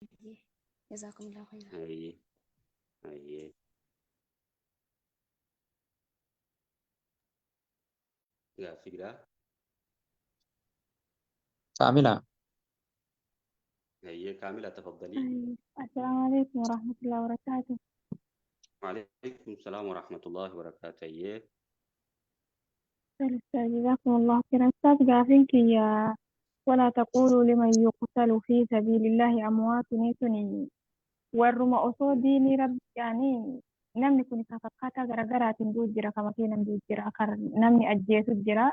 Hayyee. Jazaakumullahu khayran. Hayyee. Hayyee. Gaaffii biraa. Kaamila. Hayyee Kaamila tafaddalii. Assalaamu alaikum warahmatullahi wabarakatuh. Waalaikum salaam warahmatullahi wabarakaatu. Hayyee. Jazakumullahu khairan. Ustaaz gaafiin kiyya ولا تقولوا لمن يقتل في سبيل الله أموات suni warruma osoo diinii rabbi yaani namni kun ka fakkaataa garaagaraatiin du'u jira, ka makiinaan du'u jira, kan namni ajjeesu jira.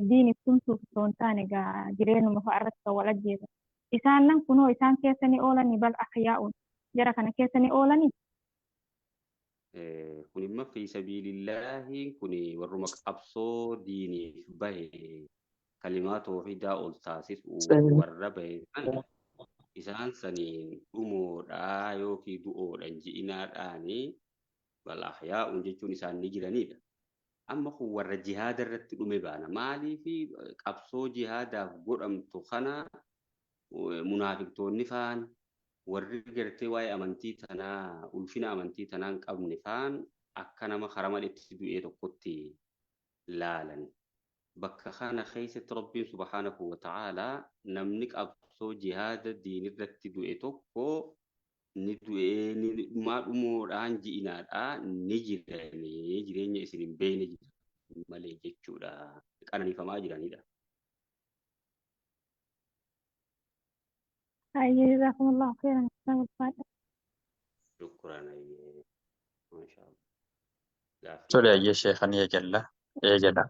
Diiniif tumsuuf osoo hin taane egaa jireenyuma fa'a irratti kan wal ajjeesan. Isaan nan kunoo isaan keessa ni oolanii bal ahyaa'uun jara kana keessa ni oolanii. Kun immoo fi sabiilillaahi kun warruma qabsoo diiniif bahe kalimaa toohidaa ol taasisu warra bahe sana isaan saniin dhumoodhaa yookiin du'oodhaan ji'inaadhaanii bal ahyaa'uun jechuun isaan ni jiranidha. Amma kun warra jihaada irratti dhume baana. Maaliif qabsoo jihaadaaf godhamtu kana munaafiqtoonni faan warri gartee waa'ee amantii tanaa ulfina amantii tanaa hin qabne faan akka nama karaa maletti du'ee tokkotti laalan. Bakka kana keessatti Rabbiin subhaanahu wa ta'aalaa namni qabsoo jihaada diinirratti du'e tokko ni du'ee ni dhumaa dhumoodhaan ji'inaadhaa ni jiranii jireenya isin hin beekne jiran malee jechuudha. Qananiifamaa jiranidha. Hayyee jazakumullahu khairan. Ustaaz ulfaadha. Shukran hayyee. Maashaa Allah. Gaaffii Tole biraa. hayyee sheekhan eegalla. Eegala.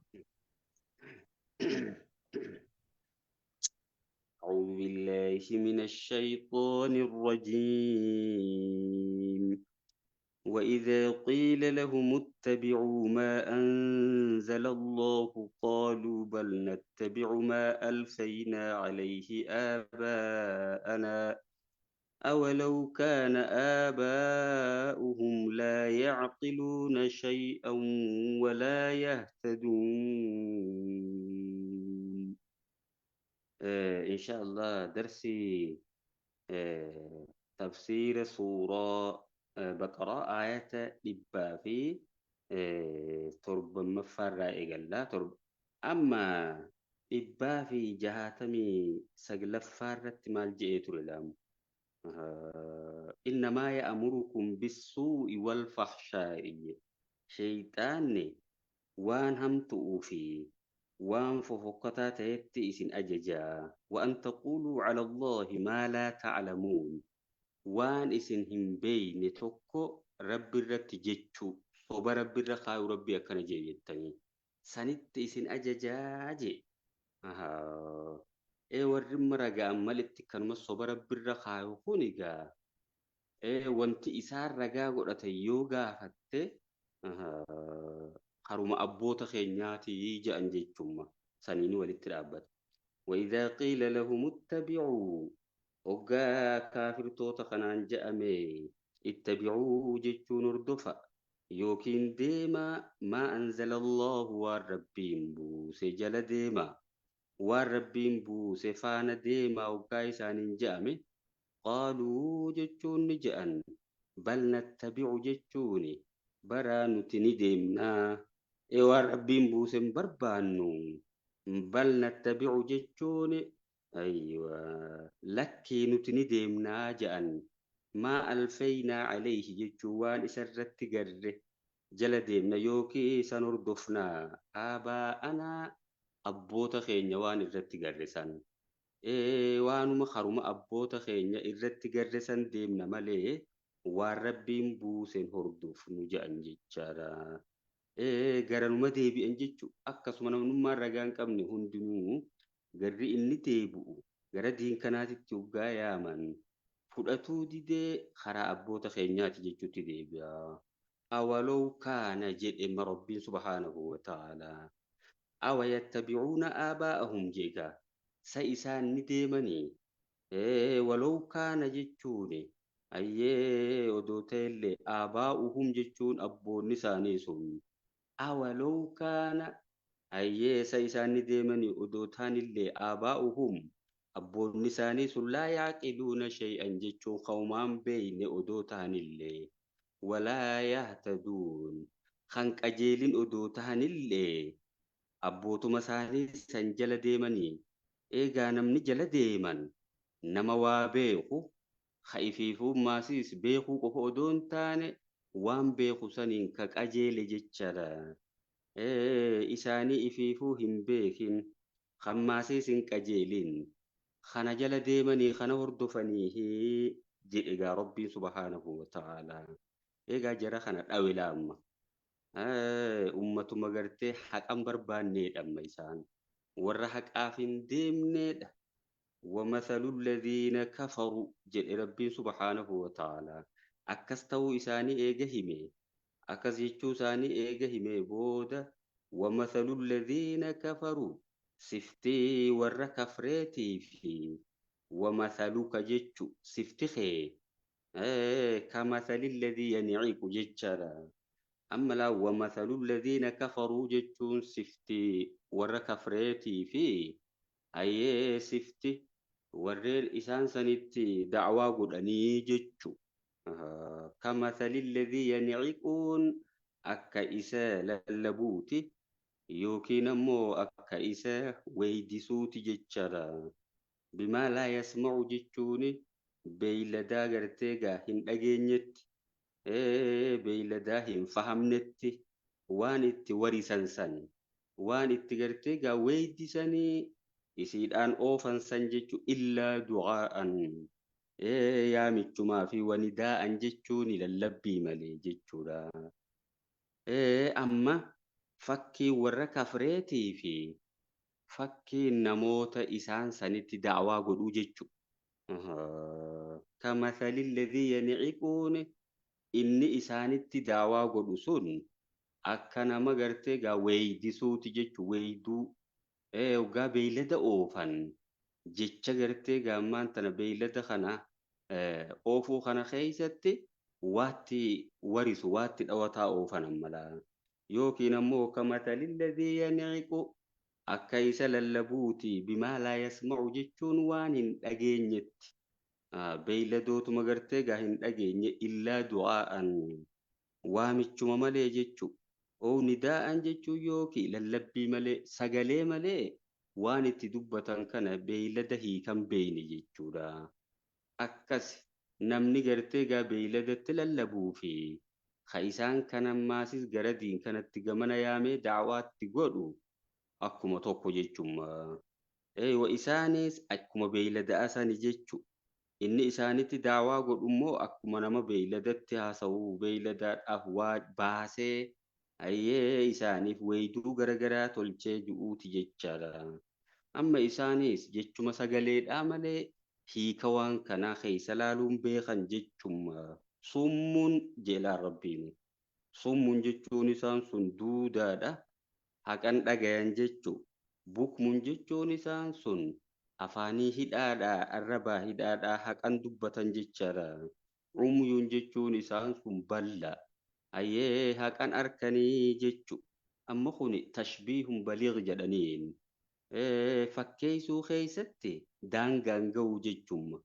أعوذ بالله من الشيطان الرجيم وإذا قيل لهم اتبعوا ما أنزل الله قالوا بل نتبع ما ألفينا عليه آباءنا أولو كان آباؤهم لا يعقلون شيئا ولا يهتدون. إن شاء الله درسي تفسير سورة بقرة آية لبا في ترب مفر إيجالا ترب أما لبا في جهاتمي سجل فارت مال جئت للام. إنما يأمركم بالسوء والفحشاء شيطان وان هم تؤفي وان ففقتا تيتي إسن أججا وأن تقولوا على الله ما لا تعلمون وان إسن هم بين توكو رب الرت جتشو صوب رب الرخاء ربي أكن جيتني سنت إسن أججا جي. Ee warri ragaa malitti kanuma soba rabbirra kaayu kun egaa wanti isaan ragaa godhatan yoo gaafatte haruma abboota keenyaatii jedhan jechuudha. Saniin walitti dhaabbata. وإذا قيل لهم اتبعوا hoggaa kaafirtoota kanaan je'ame اتبعوا jechuun hordofa yookiin deemaa maa anzala Allahu waan rabbiin buuse jala deemaa waan rabbiin buuse faana deemaa hoggaa isaaniin je'ame qaaluu jechuun ni je'an bal nattabi'u jechuun baraa nuti ni deemnaa waan rabbiin buuse hin barbaannu bal nattabi'u jechuun aywa lakkii nuti ni deemnaa je'an maa alfaynaa alayhi jechuun waan isarratti garre jala deemna yookiin isan hordofnaa aabaa'anaa abboota keenya waan irratti garre san waanuma haruma abboota keenya irratti garre san deemna malee waan rabbiin buuseen hordofnu je'an jechaadha. Garanuma deebi'an jechuun akkasuma namnummaan ragaa hin qabne hundinuu garri inni deebi'u gara diin kanaatitti hoggaa yaaman fudhatuu didee karaa abboota keenyaati jechuutti deebi'a. Awalow kaana jedhe rabbiin subhaanahu wa ta'aalaa. Awa yattabi'uuna aabaa'ahum jeegaa sa isaan ni deemanii walow kaana jechuun ayyee odoo ta'ellee aabaa'uhum jechuun abboonni isaanii sun awalow kaana ayyee sa isaan ni deemanii odoo taanillee aabaa'uhum Abboonni isaanii sun laa yaaqiluuna shay'an jechuun qawmaan beeyne odoo ta'anillee walaa yahtaduun kan qajeelin odoo ta'anillee abbootuma isaanii san jala deemanii eegaa namni jala deeman nama waa beeku ha'ifiifummaasiis beekuu qofa odoo hin taane waan beeku saniin ka qajeele jechaadha. Isaanii ifiifuu hin beekin hammaasiis hin qajeelin kana jala deemanii kana hordofanii jedhe egaa Rabbiin subhaanahu wa ta'aalaa. Egaa jara kana dhawe laamma. Ummatuma gartee haqan barbaanneedha amma isaan. Warra haqaaf hin deemneedha. ومثل الذين كفروا jedhe Rabbiin subhaanahu wa ta'aalaa. Akkas ta'uu isaanii eega hime. Akkas jechuu isaanii eega hime booda ومثل الذين كفروا siftii warra kafreetii fi ومثلك jechu sifti kee كمثل الذي ينعق jechaadha. Amma laa ومثل الذين كفروا jechuun siftii warra kafreetii fi hayyee sifti warreen isaan sanitti da'waa godhanii jechu. كمثل الذي ينعقون akka isa lallabuuti yookiin ammoo akka isa weeydisuuti jechaadha. Bimaa laa yasma'u jechuun beeyladaa gartee gaa hin dhageenyetti, beeyladaa hin fahamnetti waan itti warisan san, waan itti gartee gaa weeydisanii isiidhaan oofan san jechu illaa du'aa'an yaamichumaa fi wanidaa'an jechuun lallabbii malee jechuudha. Amma fakkii warra kafreetii fi fakkii namoota isaan sanitti da'waa godhuu jechu. Kamathali alladhii yan'iquun inni isaanitti da'waa godhu sun akka nama gartee gaa weeydisuuti jechu weeyduu. Hoggaa beeylada oofan jecha gartee gaammaan tana beeylada kana oofuu kana keessatti waatti warisu waatti dhawataa oofan ammalaa. Yookiin ammoo kamathali alladhii yan'iqu akka isa lallabuuti bimaa laa yasma'u jechuun waan hin dhageenyetti. Beeyladootuma gartee gaa hin dhageenye illaa du'aa'an waamichuma malee jechu. Oo nidaa'an jechuun yookiin lallabbii malee sagalee malee waan itti dubbatan kana beeylada hiikan beeyne jechuudha. Akkas namni gartee gaa beeyladatti lallabuu fi ka isaan kanammaasis gara diin kanatti gamana yaamee da'waatti godhu akkuma tokko jechuma. Eewa isaanis akkuma beeyladaa sani jechu. Inni isaanitti da'waa godhu immoo akkuma nama beeyladatti haasa'u beeyladaadhaaf waa baasee hayyee isaaniif weeyduu garagaraa tolchee ji'uuti jechaadha. Amma isaanis jechuma sagaleedhaa malee hiika waan kanaa keessa laaluun beekan jechuma. Summuun jeelaan Rabbiin. Summuun jechuun isaan sun duudaadha. Haqan dhagayan jechu. Bukmuun jechuun isaan sun afaanii hidhaadhaa, arrabaa hidhaadhaa haqan dubbatan jechaadha. Umyuun jechuun isaan sun balla. Hayyee haqan arkanii jechu. Amma kun tashbiihun baliig jedhaniin. Fakkeessuu keessatti daangaan ga'u jechumma.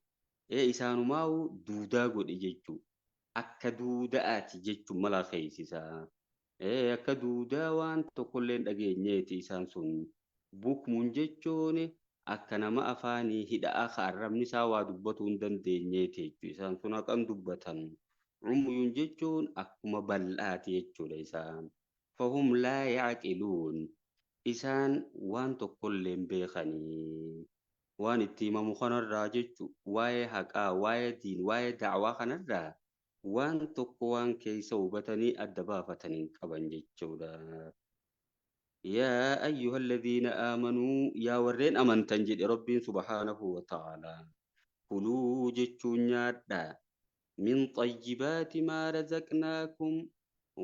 Isaanumaa'u duudaa godhe jechuu. Akka duuda'aati jechuun mala keessisaa. Akka duudaa waan tokkollee hin dhageenyeeti isaan sun. Bukmuun jechuun akka nama afaanii hidha'aa ka arrabni isaa waa dubbatuu hin dandeenyeeti jechuudha. Isaan sun haqan dubbatan. Umyuun jechuun akkuma bal'aati jechuudha isaan. Fahum laa yaaqiluun. Isaan waan tokkollee hin beekanii. Waan itti himamu kanarraa jechu waa'ee haqaa, waa'ee diin, waa'ee da'waa kanarraa waan tokko waan keessa hubatanii adda baafatanii hin qaban jechuudha. Yaa ayyuha alladhiina aamanuu yaa warreen amantan jedhe Rabbiin subhaanahu wa ta'aalaa. Kuluu jechuun nyaadhaa. Min xayyibaati maa razaqnaakum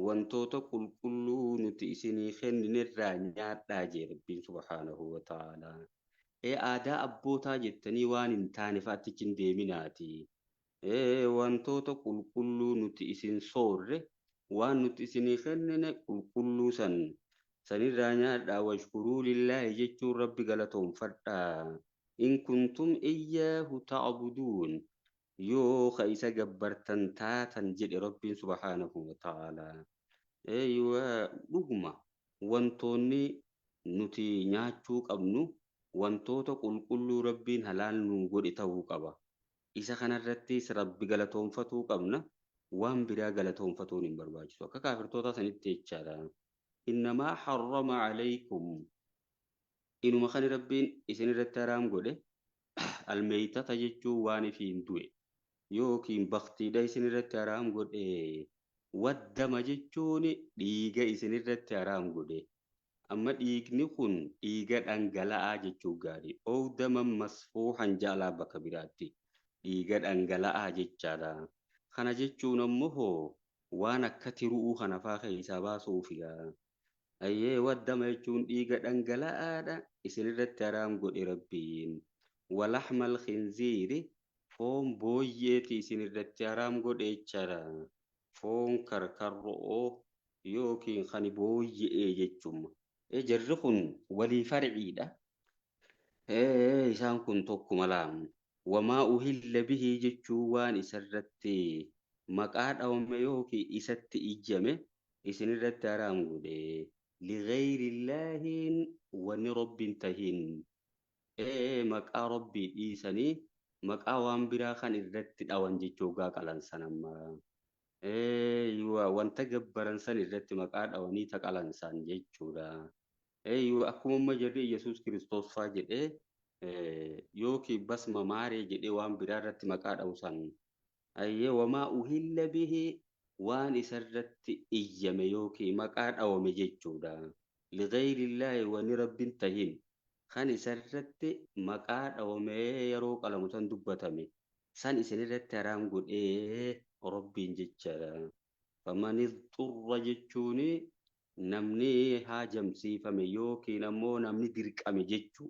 wantoota qulqulluu nuti isinii kenninirraa nyaadhaa jedhe Rabbiin subhaanahu wa ta'aalaa. Aadaa abbootaa jettanii waan hin taane fa'aatti hin deeminaati. Wantoota qulqulluu nuti isin soorre waan nuti isinii kennine qulqulluu san sanirraa nyaadhaa washkuruu lillaahi jechuun Rabbi galatoonfadhaa. In kuntum iyyaahu ta'buduun, yoo ka isa gabbartan taatan jedhe Rabbiin subhaanahu wa ta'aalaa. Eeywa, dhuguma wantoonni nuti nyaachuu qabnu wantoota qulqulluu Rabbiin halaal nuu godhe ta'uu qaba. Isa kanarrattis Rabbi galatoonfatuu qabna. Waan biraa galatoonfatuun hin barbaachisu. Akka kaafirtoota sanitti jechaadha. Innamaa harrama alaykum, inuma kan Rabbiin isin irratti haraam godhe almeeytata jechuun waan ifiin du'e yookiin baktiidha isin irratti haraam godhe, waddama jechuun dhiiga isin irratti haraam godhe. Amma dhiigni kun dhiiga dhangala'aa jechuu gaarii. Oowdama masfuuhan jaalaa bakka biraatti dhiiga dhangala'aa jechaadha. Kana jechuun ammoo waan akka tiru'uu kana faa keessaa baasuufi. Ayyee, waddama jechuun dhiiga dhangala'aadha isin irratti haraam godhe Rabbiin. Walaxmal khinziiri, foon booyyeeti isin irratti haraam godhe jechaadha. Foon karkarro'oo yookiin kan booyye'ee jechuudha. Jarri kun walii farciidha. Isaan kun tokkuma laamu. Wamaa uhilla bihii jechuun waan isarratti maqaa dhawame yookiin isatti ijjame isin irratti haraam godhe. Lighayriillaahiin, wanni Rabbiin tahin. Maqaa Rabbii dhiisanii maqaa waan biraa kan irratti dhawan jechuu gaa qalan san amma. Wanta gabbaran san irratti maqaa dhawanii taqalan san jechuudha. Akkuma amma jarri Yesuus Kiristoos faa jedhee yookiin basma maaree jedhee waan biraa irratti maqaa dhawu san. Ayyee, wamaa uhilla bihi, waan isarratti iyyame yookiin maqaa dhawame jechuudha. Lighayriillaahi, wani Rabbiin tahin kan isarratti maqaa dhawamee yeroo qalamu san dubbatame san isin irratti haraam godhee Rabbiin jechaadha. Faman idxurra jechuun namni haajamsiifame yookiin ammoo namni dirqame jechuu,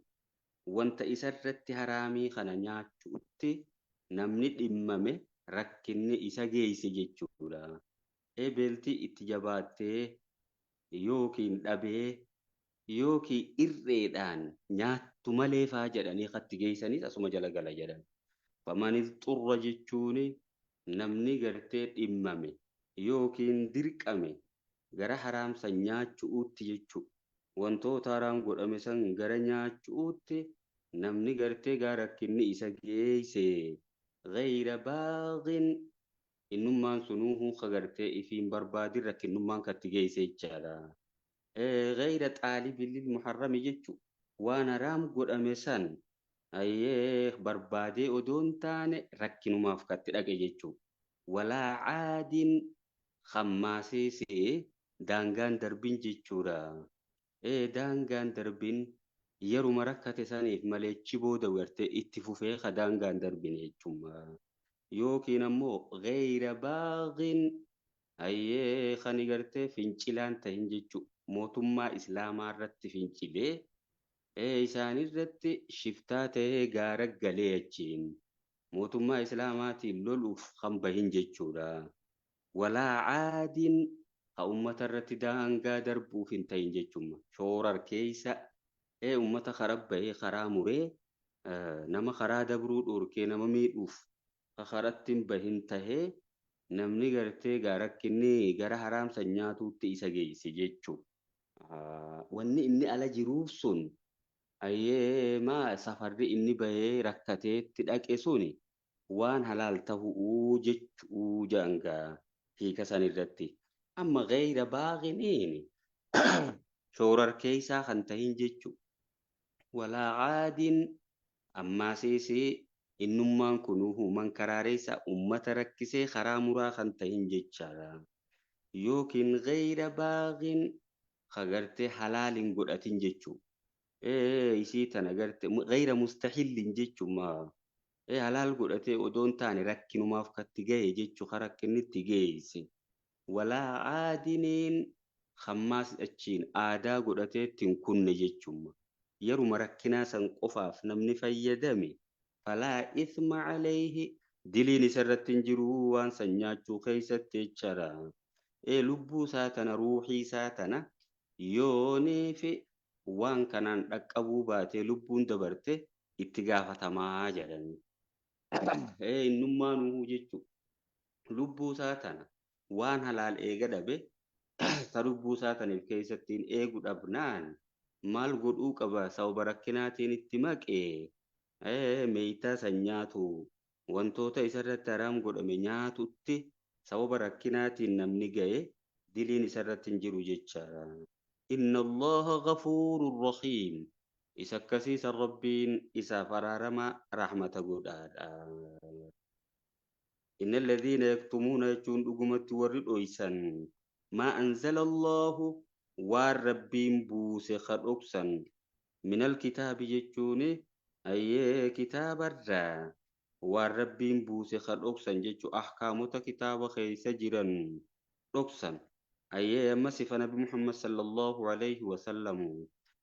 wanta isarratti haraamii kana nyaachuutti namni dhimmame, rakkinni isa geesse jechuudha. Beeltii itti jabaattee yookiin dhabee yookiin irreedhaan nyaattu malee faa jedhanii katti geessanis asuma jala gala jedhan. Faman idxurra jechuun namni gartee dhimmame yookiin dirqame gara haraamsa nyaachuutti jechuudha. Wantoota haraam godhame san gara nyaachuutti namni gartee gara rakkinni isa geesse, ghayra baaghin, innummaan sunuu ka gartee ifiin barbaadin rakkinnummaan katti geesse jechaadha. Ghayra xaalibin lil muharrami jechuudha. Waan haraam godhame san ayyee barbaadee odoo hin taane rakkinumaaf katti dhaqe jechuudha. Walaa caadin, hammaasiisee daangaan darbin jechuudha. Daangaan darbin yeruma rakkate saniif malee achi booda gartee itti fufee ka daangaan darbin jechuudha. Yookiin ammoo ghayra baaghin, ayyee kan gartee fincilaan tahin jechuudha. Mootummaa Islaamaa irratti fincilee isaan irratti shiftaa ta'ee gaara galee achiin mootummaa Islaamaatiin loluuf kan bahin jechuudha. Walaa caadiin, ka ummata irratti daangaa darbuuf hin ta'in jechuudha. Shoorar keessa ummata karaa bahee karaa muree nama karaa dabruu dhorkee nama miidhuuf ka karatti hin bahin tahee namni gartee rakkinni gara haraamsa nyaatuutti isa geesse jechuudha. Wanni inni ala jiruuf sun ayyee maa safarri inni bahee rakkateetti dhaqe suni waan halaal ta'uu jechuu jaangaa hiika san irratti. Amma ghayra baaghiniin shoorar keessaa kan tahin jechu. Walaa caadiin, ammaasiis innummaan kun mankaraareessa ummata rakkisee karaa muraa kan tahin jechaadha. Yookiin ghayra baaghin, ka gartee halaal hin godhatin jechuu. Isii tana gartee ghayra mustahillin jechuuma. Halaal godhatee odoo hin taane rakkinumaaf katti gahe jechuu, ka rakkinni itti geesse. Walaa caadiniin, hammaas achiin aadaa godhatee ittiin kunne jechuuma. Yeruma rakkinaa san qofaaf namni fayyadame, falaa ithma alayhi, diliin isarratti hin jiru waan san nyaachuu keessatti jechaadha. Lubbuu isaa tana, ruuxii isaa tana yoonii fi waan kanaan dhaqqabuu baatee lubbuun dabarte Itti gaafatamaa jedhanii. Innummaa nuhuu jechuun lubbuu isaa tana waan halaal eega dhabe ta lubbuu isaa taniif keessattiin eegu dhabnaan maal godhuu qaba? Sababa rakkinaatiin itti maqee meeytaa san nyaatu, wantoota isarratti haraam godhame nyaatutti sababa rakkinaatiin namni ga'e diliin isarratti hin jiru jechaadha. Inna Allaha ghafuurun rahiim. Isa akkasiisan Rabbiin isaaf araarama rahmata godhaadha. Inna alladhiina yaktumuuna jechuun dhugumatti warri dhoysan maa anzala Allahu waan Rabbiin buuse ka dhoksan minal kitaabi jechuun ayyee kitaabarraa waan Rabbiin buuse ka dhoksan jechuun ahkaamota kitaaba keessa jiran dhoksan. Ayyee amma sifa Nabi Muhammad sallallahu alaihi wasallam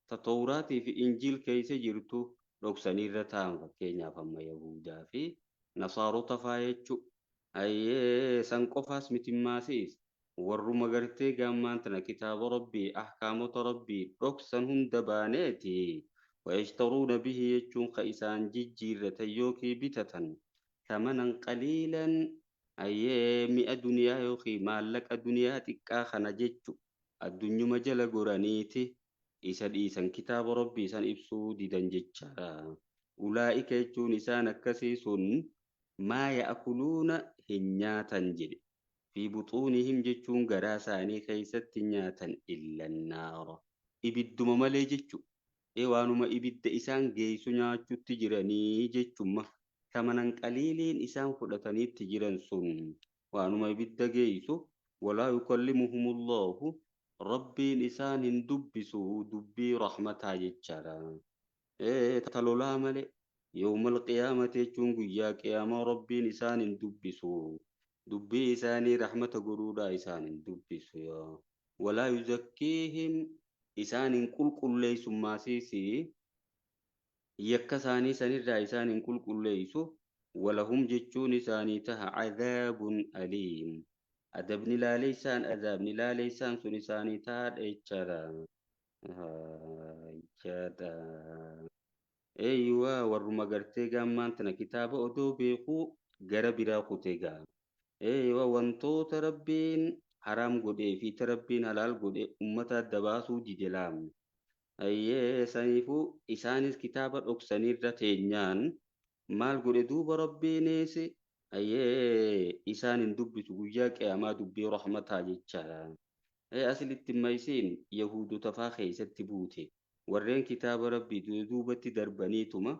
ta Tawraatii fi Injiil keessa jirtu dhoksaniirra ta'an, fakkeenyaaf amma Yahudaa fi Nasaarota faa jechuu. Ayyee san qofaas mitimmaasiis warruma gartee gaammaan tana kitaaba Rabbii ahkaamota Rabbii dhoksan hunda baaneeti. Wayashtaruuna bihi jechuun ka isaan jijjiirratan yookiin bitatan thamanan qaliilan, ayyee mi'a duniyaa yookiin maallaqa duniyaa xiqqaa kana jechu addunyuma jala goraniiti isa dhiisan, kitaaba Rabbii isan ibsuu didan jechaadha. Ulaa'ika jechuun isaan akkasii sun maa ya'kuluuna hin nyaatan jedhe. Fi buxuunihim jechuun garaa isaanii keessatti nyaatan illa naara. Ibidduma malee jechu. Waanuma ibidda isaan geessu nyaachutti jiranii jechumma. Thamanan qaliiliin isaan fudhataniitti jiran sun waanuma ibidda geessu. Walaa yukallimuhumullahu Rabbiin isaan hin dubbisu dubbii rahmataa jechaadha. Ta lolaa malee yawmal qiyaamati jechuun guyyaa qiyaamaa Rabbiin isaan hin dubbisu. Dubbii isaanii rahmata godhuudhaa isaan hin dubbisu. Walaa yuzakkiihim isaan hin qulqulleessu maasiisi yakka isaanii sanirraa isaan hin qulqulleessu. Walahum jechuun isaanii taha cadaabun aliim. Adabni laaleessaan, adaabni laaleessaan sun isaanii tahaadha jechaadha. Jechaadha. Eeyyuwa warruma gartee gaammaan tana kitaaba odoo beekuu gara biraa kute gaa. Eeyyuwa wantoota Rabbiin haraam godhee fi ta Rabbiin halaal godhe ummata adda baasuu dide laam. Ayyee saniifuu isaanis kitaaba dhoksaniirra teenyaan maal godhe duuba Rabbiinis ayyee isaan hin dubbisu guyyaa qiyaamaa dubbii rahmataa jechaadha. Asilitti maysiin Yahuudota faa keessatti buute. Warreen kitaaba Rabbii duubatti darbaniituma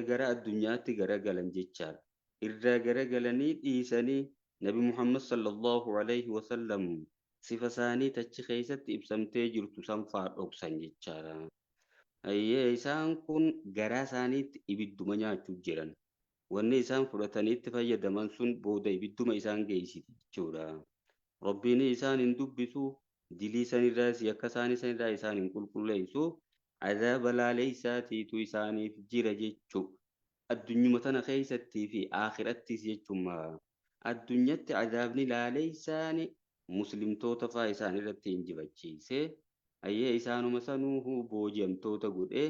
gara addunyaatti garagalan jechaadha. Irraa garagalanii dhiisanii Nabi Muhammad sallallahu alaihi wasallam sifa isaanii tachi keessatti ibsamtee jirtu san faa dhoksan jechaadha. Ayyee isaan kun garaa isaaniitti ibidduma nyaachuu jiran. Wanni isaan fudhatanii itti fayyadaman sun booda ibidduma isaan geessiti jechuudha. Rabbiin isaan hin dubbisu, dilii sanirraas yakka isaanii sanirraa isaan hin qulqulleessu, azaaba laaleessaatiitu isaaniif jira jechuu. Addunyuma tana keessattii fi aakirattis jechuma. Addunyatti azaabni laaleessaan muslimtoota faa isaan irratti injifachiise. Ayyee isaanuma sanuu booji'amtoota godhee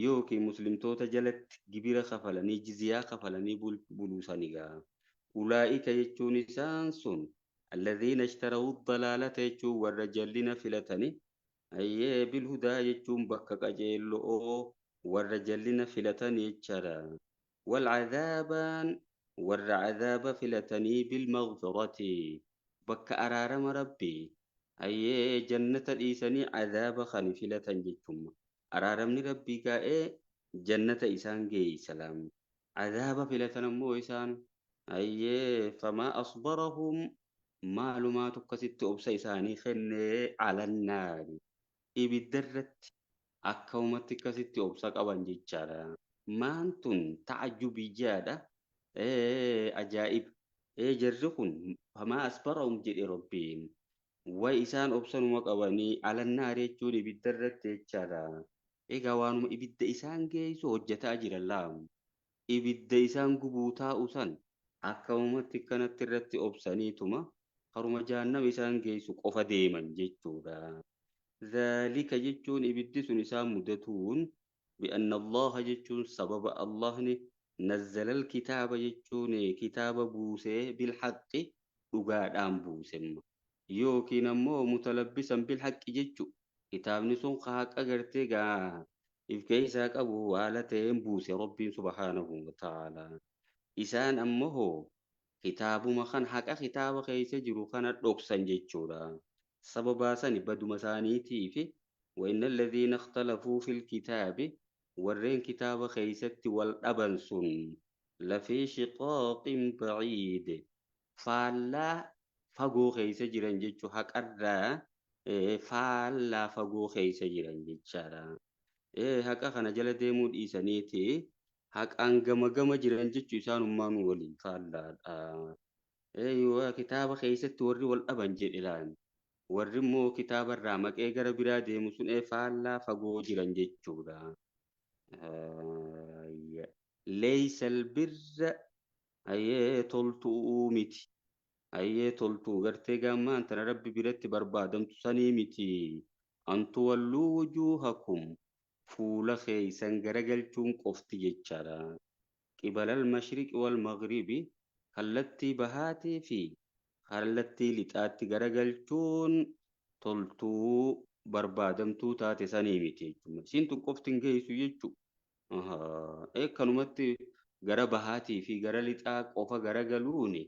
yookiin muslimtoota jalatti gibira kafalanii jiziyaa kafalanii buluusani gaa. Ulaa'ika jechuun isaan sun alladhiina ishtarawu dalaalata jechuun warra jallina filatani. Ayyee bilhudaa jechuun bakka qajeello'oo warra jallina filatan jechaadha. Walcadaabaan warra cadaaba filatanii bilmaghfirati bakka araarama Rabbii. Ayyee jannata dhiisanii cadaaba kan filatan jechumma. Araaramni Rabbii gaa'ee jannata isaan geeysa laam. Cadaaba filatan ammoo isaan ayyee famaa asbarahum maalumaatu akkasitti obsa isaanii kennee alannaari. Ibiddarratti akkamumatti akkasitti obsa qaban jechaadha. Maan tun ta'ajjubiyyaadha. Ajaa'ib. Jarri kun famaa asbarahum jedhe Rabbiin. Way isaan obsanuma qabanii alannaari jechuun ibiddarratti jechaadha. Egaa waanuma ibidda isaan geessu hojjetaa jiran laam. Ibidda isaan gubuu taa'u san akkamumatti kanatti irratti obsaniituma karuma jahannama isaan geessu qofa deeman jechuudha. Zaalika jechuun ibiddi sun isaan mudatuun Bi'anna Allaha jechuun sababa Allahni nazzala alkitaaba jechuun kitaaba buusee bilhaqqi dhugaadhaan buusemma. Yookiin ammoo mutalabbisan bilhaqqi jechu kitaabni sun ka haqa gartee gaa if keessaa qabu haala ta'een buuse Rabbiin subhaanahu wa ta'aalaa. Isaan ammoo hoo kitaabuma kan haqa kitaaba keessa jiru kana dhoksan jechuudha. Sababaa sani baduma isaaniitii fi وإن الذين اختلفوا في الكتاب warreen kitaaba keessatti wal dhaban sun لفي شقاق بعيد faallaa fagoo keessa jiran jechuu haqarraa faallaa fagoo keessa jiran jechaadha. Haqa kana jala deemuu dhiisaniiti haqaan gama gama jiran jechuu isaanummaan waliin faallaadha. Kitaaba keessatti warri wal dhaban jedhe laal. Warri immoo kitaaba irraa maqee gara biraa deemu sun faallaa fagoo jiran jechuudha. Leeysa albirra ayyee toltuu miti. Ayyee toltuu gartee gammaan tana rabbi biratti barbaadamtu sanii miti. Antuwalluu wujuuhakum fuula keeysan garagalchuun qofti jechaadha. Qibalal mashriqi wal maghribi kallattii bahaatii fi kallattii lixaatti garagalchuun toltuu barbaadamtuu taate sanii miti jechuudha. Isiin tun qofti hin geessu jechuudha. Kanumatti gara bahaatii fi gara lixaa qofa garagaluuni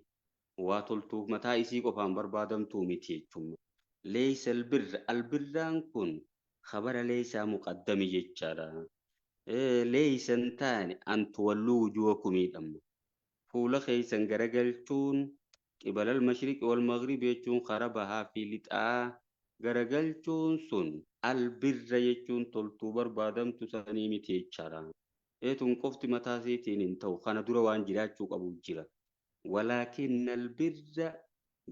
waa toltuu mataa isii qofaan barbaadamtuu miti jechuudha. Leeysa albirra albirraan kun khabara leeysaa muqaddami jechaadha. Leeysa hin taane antuwalluu wujuuhakumiidhamma. Fuula keeysan garagalchuun qibalal mashriqi wal maghribi jechuun kara bahaa fi lixaa garagalchuun sun albirra jechuun toltuu barbaadamtu sanii miti jechaadha. Eetun qofti mataa isiitiin hin ta'u kana dura waan jiraachuu qabu jira. Walaakinna albirra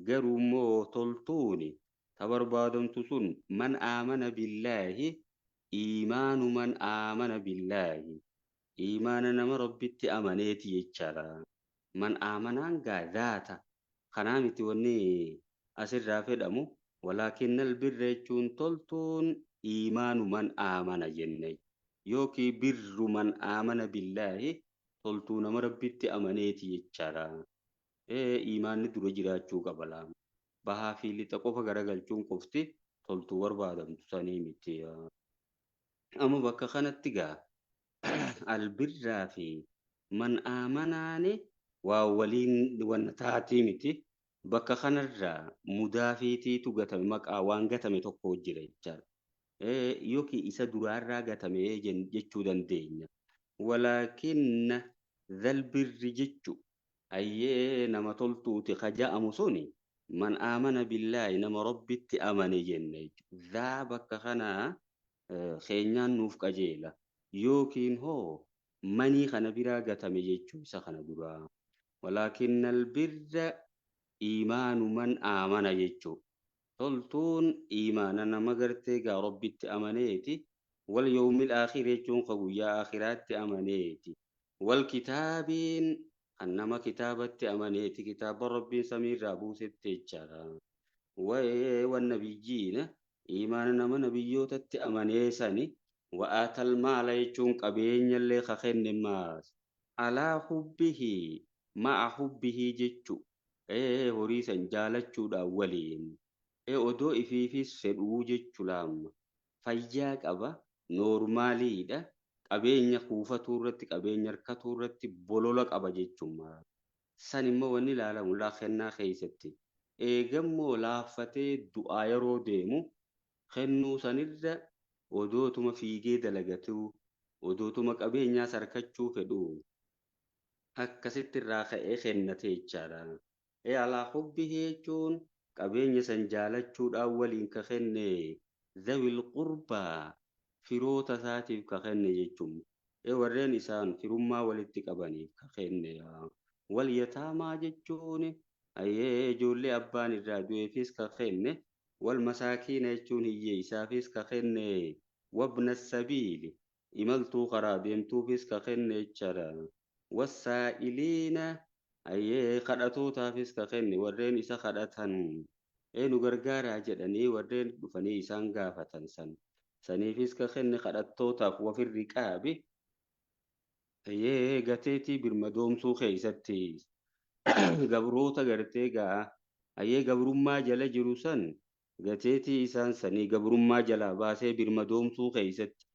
garuu immoo toltuuni ta barbaadamtu sun man aamana billaahi iimaanu man aamana billaahi iimaana nama rabbitti amaneeti jechaadha. Man aamanaan gaa zaata kanaa miti wanni asirraa fedhamu walaakinna albirra jechuun toltuun iimaanu man aamana jenne yookiin birru man aamana billaahi toltuu nama rabbitti amaneeti jechaadha. Iimaanni dura jiraachuu qaba laama. Bahaa fi lixa qofa garagalchuun qofti toltuu barbaadamtu sanii miti. Amma bakka kanatti gaa albirraa fi man aamanaani waa waliin wanna taatii miti. Bakka kanarraa mudaafiitiitu gatame maqaa waan gatame tokko jira jechaadha. Yookiin isa duraarraa gatame jechuu dandeenya. Walaakinna dhalbirri jechu ayyee nama toltuuti ka ja'amu suni man aamana billaahi nama rabbitti amane jenne jechuudha. Dhaa bakka kanaa keenyaan nuuf qajeela. Yookiin hoo manii kana biraa gatame jechuu isa kana duraa. Walaakinna albirra iimaanu man aamana jechuu. Toltuun iimaana nama gartee gaa rabbitti amaneeti. Wal yawmil aakhir jechuun ka guyyaa aakhiraatti amaneeti. Wal kitaabiin kan nama kitaabatti amaneeti kitaaba rabbiin samiirraa buusetti jechaadha. Wan nabiyyiina iimaana nama nabiyyootatti amanee sani wa'aatal maala jechuun qabeenyallee ka kenne maas. Alaa hubbihi ma'a hubbihi jechu horii san jaalachuudhaan waliin odoo ifiifis fedhuu jechu laamma. Fayyaa qaba noormaaliidha. Qabeenya kuufatuu irratti qabeenya harkatuu irratti bolola qaba jechuudha. San immoo wanni ilaalamu laa kennaa keessatti. Eegammoo laaffatee du'aa yeroo deemu kennuu sanirra odootuma fiigee dalagatuu odootuma qabeenyaas harkachuu fedhu akkasitti irraa ka'ee kennate jechaadha. Alaa hubbihi jechuun qabeenya san jaalachuudhaan waliin ka kenne zawil qurbaa firoota isaatiif ka kenne jechuun warreen isaan firummaa walitti qabaniif ka kenne. Wal yataamaa jechuun ijoollee abbaan irraa du'eefis ka kenne. Wal masaakiina jechuun hiyyeessaafis ka kenne. Wabna sabiili imaltuu karaa deemtuufis ka kenne jechaadha. Wassaa'iliina kadhatootaafis ka kenne warreen isa kadhatan nu gargaaraa jedhanii warreen dhufanii isaan gaafatan san. Saniifis ka kenne kadhattootaaf wafin riqaabi. Ayyee gateetii birmadoomsuu keessatti gabroota gartee gaa ayyee gabrummaa jala jiru san gateetii isaan sanii gabrummaa jalaa baasee birmadoomsuu keessatti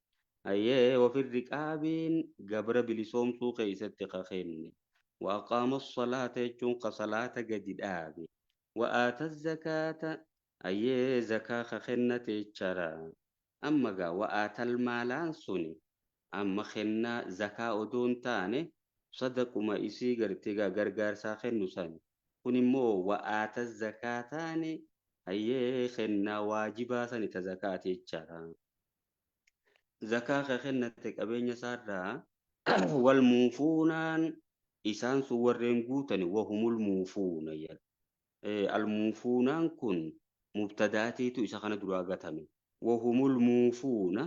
ayyee wafin riqaabiin gabra bilisoomsuu keessatti ka kenne. وأقام الصلاة jechuun ka salaata gadi dhaabe. وآتى الزكاة ayyee zakaa ka kennate jechaadha. Amma gaa wa'aatal maalaan suni amma kennaa zakaa odoo hin taane sadaquma isii gartee gaa gargaarsaa kennu sani. Kun immoo wa'aata zakaa taane ayyee kennaa waajibaa sani ta zakaati jechaadha. Zakaa ka kennate qabeenya isaarraa wal muufuunaan isaan sun warreen guutani wahumul muufuuna jedha. Almuufuunaan kun mubtadaatiitu isa kana duraa gatame. Wahumul muufuuna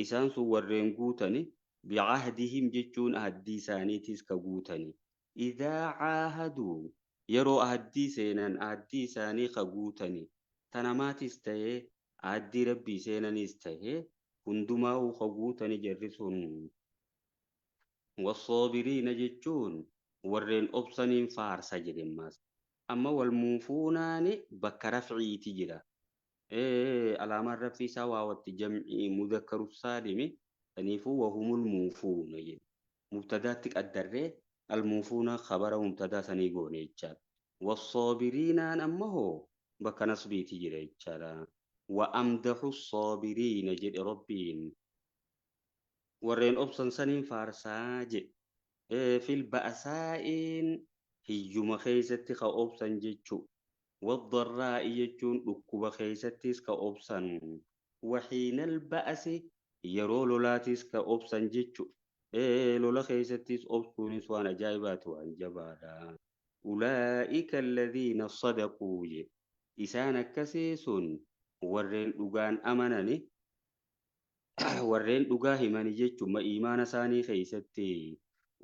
isaan sun warreen guutani bicahdihim jechuun ahaddii isaaniitiis ka guutani. Idaa caahaduu yeroo ahaddii seenan ahaddii isaanii ka guutani. Tanamaatis ta'ee ahaddii rabbii seenaniis ta'ee hundumaa'uu ka guutani jarri sun. Wassoobiriina jechuun warreen obsaniin faarsa jedhemmaas. Amma wal muufuunaani bakka rafciiti jira. Alaamaan rafii isaa waawatti jam'ii mudakkaru saalimi saniifuu wahumul muufuuna jedhe. Mubtadaatti qaddarree almuufuuna khabara mubtadaa sanii goone jechaadha. Wassoobiriinaan amma hoo bakka nasbiiti jira jechaadha. Wa amdaxu soobiriina jedhe rabbiin. Warreen obsan saniin faarsaa jedhe. Fil ba'saa'iin hiyyuma keessatti ka obsan jechuu. Waddarraa'i jechuun dhukkuba keessattis ka obsan. Waxiinal ba'asi yeroo lolaatis ka obsan jechu. Lola keessattis obsuunis waan ajaa'ibaati waan jabaadha. Ulaa'ika alladhiina sadaquu jedhe. Isaan akkasii sun warreen dhugaan amanani warreen dhugaa himani jechuun imaana isaanii keessatti.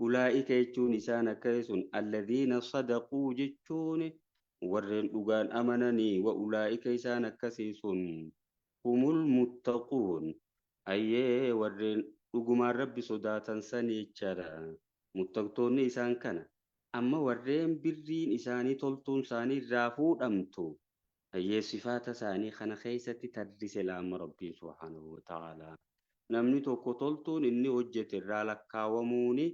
Ulaa'ika jechuun isaan akkasii sun alladhiina sadaquu jechuun warreen dhugaan amananii wa ulaa'ika isaan akkasii sun humul muttaquun ayyee warreen dhugumaan rabbi sodaatan sani jechaadha. Muttaqtoonni isaan kana. Amma warreen birriin isaanii toltuun isaanii irraa fuudhamtu ayyee sifaata isaanii kana keessatti tarrise laama rabbiin subhaanahu wa ta'aalaa. Namni tokko toltuun inni hojjete irraa lakkaawamuuni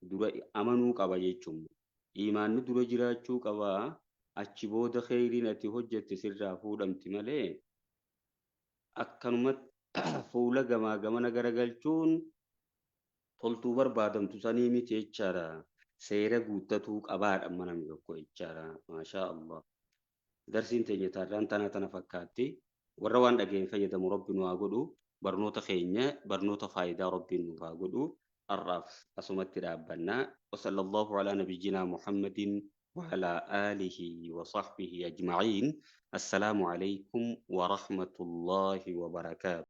dura amanuu qaba jechuudha. Imaanni dura jiraachuu qaba. Achi booda kheyriin ati hojjette sirraa fuudhamti malee akkanumatti fuula gamaa gamana garagalchuun toltuu barbaadamtu sanii miti jechaadha. Seera guuttatuu qabaadha amma namni tokko jechaadha. Maashaa Allah. Darsiin teenya taarraan tana tana fakkaatti. Warra waan dhageen fayyadamu rabbi nu haa godhu. Barnoota keenya barnoota faayidaa rabbiin nu haa godhu. Har'aaf asumatti dhaabbannaa. Wasallallahu alaa nabiyyinaa Muhammadin وعلى آله وصحبه أجمعين. السلام عليكم ورحمة الله وبركاته.